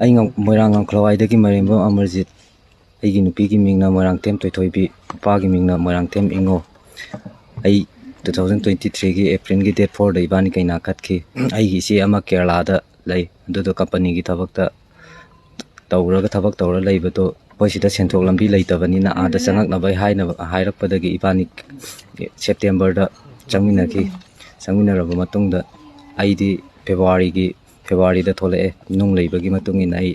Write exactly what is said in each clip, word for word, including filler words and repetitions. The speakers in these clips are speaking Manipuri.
ꯑꯩ ꯉꯝ-, ꯃꯣꯏꯔꯥꯡ ꯉꯝꯈꯂꯋꯥꯏꯗꯒꯤ ꯃꯥꯏꯔꯦꯝꯕꯝ ꯑꯃꯔꯖꯤꯠ꯫ ꯑꯩꯒꯤ ꯅꯨꯄꯤꯒꯤ ꯃꯤꯡꯅ ꯃꯣꯏꯔꯥꯡꯊꯦꯝ ꯊꯣꯏꯊꯣꯏꯕꯤ, ꯅꯨꯄꯥꯒꯤ ꯃꯤꯡꯅ ꯃꯣꯏꯔꯥꯡꯊꯦꯝ ꯏꯉꯣ꯫ ꯑꯩ two thousand twenty threeꯒꯤ Aprilꯒꯤ date fourꯗ ꯏꯕꯥꯅꯤ ꯀꯩꯅꯥ ꯀꯠꯈꯤ꯫ ꯑꯩꯒꯤ ꯏꯆꯦ ꯑꯃ ꯀꯦꯔꯂꯥꯗ ꯂꯩ, ꯑꯗꯨꯗꯣ ꯀꯝꯄꯅꯤꯒꯤ ꯊꯕꯛꯇ ꯇꯧꯔꯒ, ꯊꯕꯛ ꯇꯧꯔ ꯂꯩꯕꯗꯣ ꯑꯩꯈꯣꯏ ꯁꯤꯗ ꯁꯦꯟꯊꯣꯛ ꯂꯝꯕꯤ ꯂꯩꯇꯕꯅꯤꯅ, ꯑꯥꯗ ꯆꯪꯉꯛꯅꯕ ꯑꯩ ꯍꯥꯏꯅꯕ, ꯍꯥꯏꯔꯛꯄꯗꯒꯤ ꯏꯕꯥꯅꯤ Septemberꯗ ꯆꯪꯃꯤꯟꯅꯈꯤ꯫ ꯆꯪꯃꯤꯟꯅꯔꯕ ꯃꯇꯨꯡꯗ ꯑꯩꯗꯤ Februaryꯒꯤ, Februaryꯗ ꯊꯣꯛꯂꯛꯑꯦ꯫ ꯅꯨꯡ ꯂꯩꯕꯒꯤ ꯃꯇꯨꯡ ꯏꯟꯅ, ꯑꯩ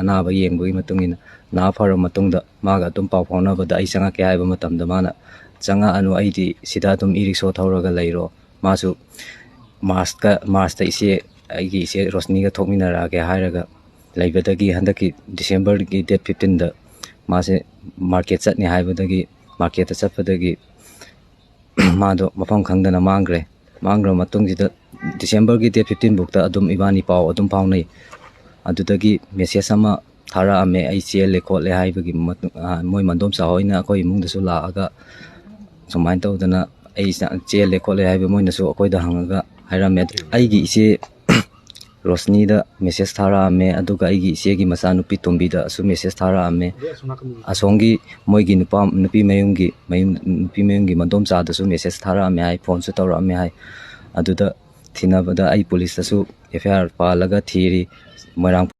ꯑꯅꯥꯕ ꯌꯦꯡꯕꯒꯤ ꯃꯇꯨꯡ ꯏꯟꯅ, ꯅꯥ ꯐꯔꯕ ꯃꯇꯨꯡꯗ ꯃꯥꯒ ꯑꯗꯨꯝ ꯄꯥꯎ ꯐꯥꯎꯅꯕꯗ ꯑꯩ ꯆꯪꯉꯛꯀꯦ ꯍꯥꯏꯕ ꯃꯇꯝꯗ ꯃꯥꯅ, "ꯆꯪꯉꯛꯑꯅꯨ, ꯑꯩꯗꯤ ꯁꯤꯗ ꯑꯗꯨꯝ e-rickshaw ꯊꯧꯔꯒ ꯂꯩꯔꯣ"꯫ ꯃꯥꯁꯨ Marchꯀ, Marchꯇ ꯏꯆꯦ, ꯑꯩꯒꯤ ꯏꯆꯦ ꯔꯣꯁꯅꯤꯒ ꯊꯣꯛꯃꯤꯟꯅꯔꯛꯑꯒꯦ ꯍꯥꯏꯔꯒ ꯂꯩꯕꯗꯒꯤ ꯍꯟꯗꯛꯀꯤ Decemberꯒꯤ date fifteenꯗ ꯃꯥꯁꯦ market ꯆꯠꯅꯤ ꯍꯥꯏꯕꯗꯒꯤ, marketꯇ ꯆꯠꯄꯗꯒꯤ ꯃꯥꯗꯣ ꯃꯐꯝ ꯈꯪꯗꯅ ꯃꯥꯡꯈ꯭ꯔꯦ꯫ ꯃꯥꯡꯈ꯭ꯔꯕ ꯃꯇꯨꯡꯁꯤꯗ Decemberꯒꯤ date fifteen ꯐꯥꯎꯗ ꯑꯗꯨꯝ ꯏꯕꯥꯅꯤ ꯄꯥꯎ ꯑꯗꯨꯝ ꯐꯥꯎꯅꯩ꯫ ꯑꯗꯨꯗꯒꯤ message ꯑꯃ ꯊꯥꯔꯛꯑꯝꯃꯦ, ꯑꯩ ꯆꯦꯜꯂꯦ ꯈꯣꯠꯂꯦ ꯍꯥꯏꯕꯒꯤ ꯃꯇꯨꯡ, ꯑ, ꯃꯣꯏ ꯃꯟꯗꯣꯝꯆꯥ ꯍꯣꯏꯅ ꯑꯩꯈꯣꯏ ꯏꯃꯨꯡꯗꯁꯨ ꯂꯥꯛꯑꯒ ꯁꯨꯃꯥꯏꯅ ꯇꯧꯗꯅ ꯑꯩ ꯆ-, ꯆꯦꯜꯂꯦ ꯈꯣꯠꯂꯦ ꯍꯥꯏꯕ ꯃꯣꯏꯅꯁꯨ ꯑꯩꯈꯣꯏꯗ ꯍꯪꯉꯒ ꯍꯥꯏꯔꯝꯃꯦ꯫ ꯑꯩꯒꯤ ꯏꯆꯦ ꯔꯣꯁꯅꯤꯗ message ꯊꯥꯔꯛꯑꯝꯃꯦ, ꯑꯗꯨꯒ ꯑꯩꯒꯤ ꯏꯆꯦꯒꯤ ꯃꯆꯥꯅꯨꯄꯤ ꯇꯣꯝꯕꯤꯗꯁꯨ message ꯊꯥꯔꯛꯑꯝꯃꯦ꯫ ꯑꯁꯣꯝꯒꯤ ꯃꯣꯏꯒꯤ ꯅꯨꯄꯥ, ꯅꯨꯄꯤ ꯃꯌꯨꯝꯒꯤ, ꯃꯌꯨꯝ, ꯅꯨꯄꯤ ꯃꯌꯨꯝꯒꯤ ꯃꯟꯗꯣꯝꯆꯥꯗꯁꯨ message ꯊꯥꯔꯛꯑꯝꯃꯦ ꯍꯥꯏ, phoneꯁꯨ ꯇꯧꯔꯛꯑꯝꯃꯦ ꯍꯥꯏ꯫ ꯑꯗꯨꯗ ꯊꯤꯅꯕꯗ ꯑꯩ policeꯇꯁꯨ F I R ꯄꯥꯜꯂꯒ ꯊꯤꯔꯤ꯫ ꯃꯣꯏꯔꯥꯡ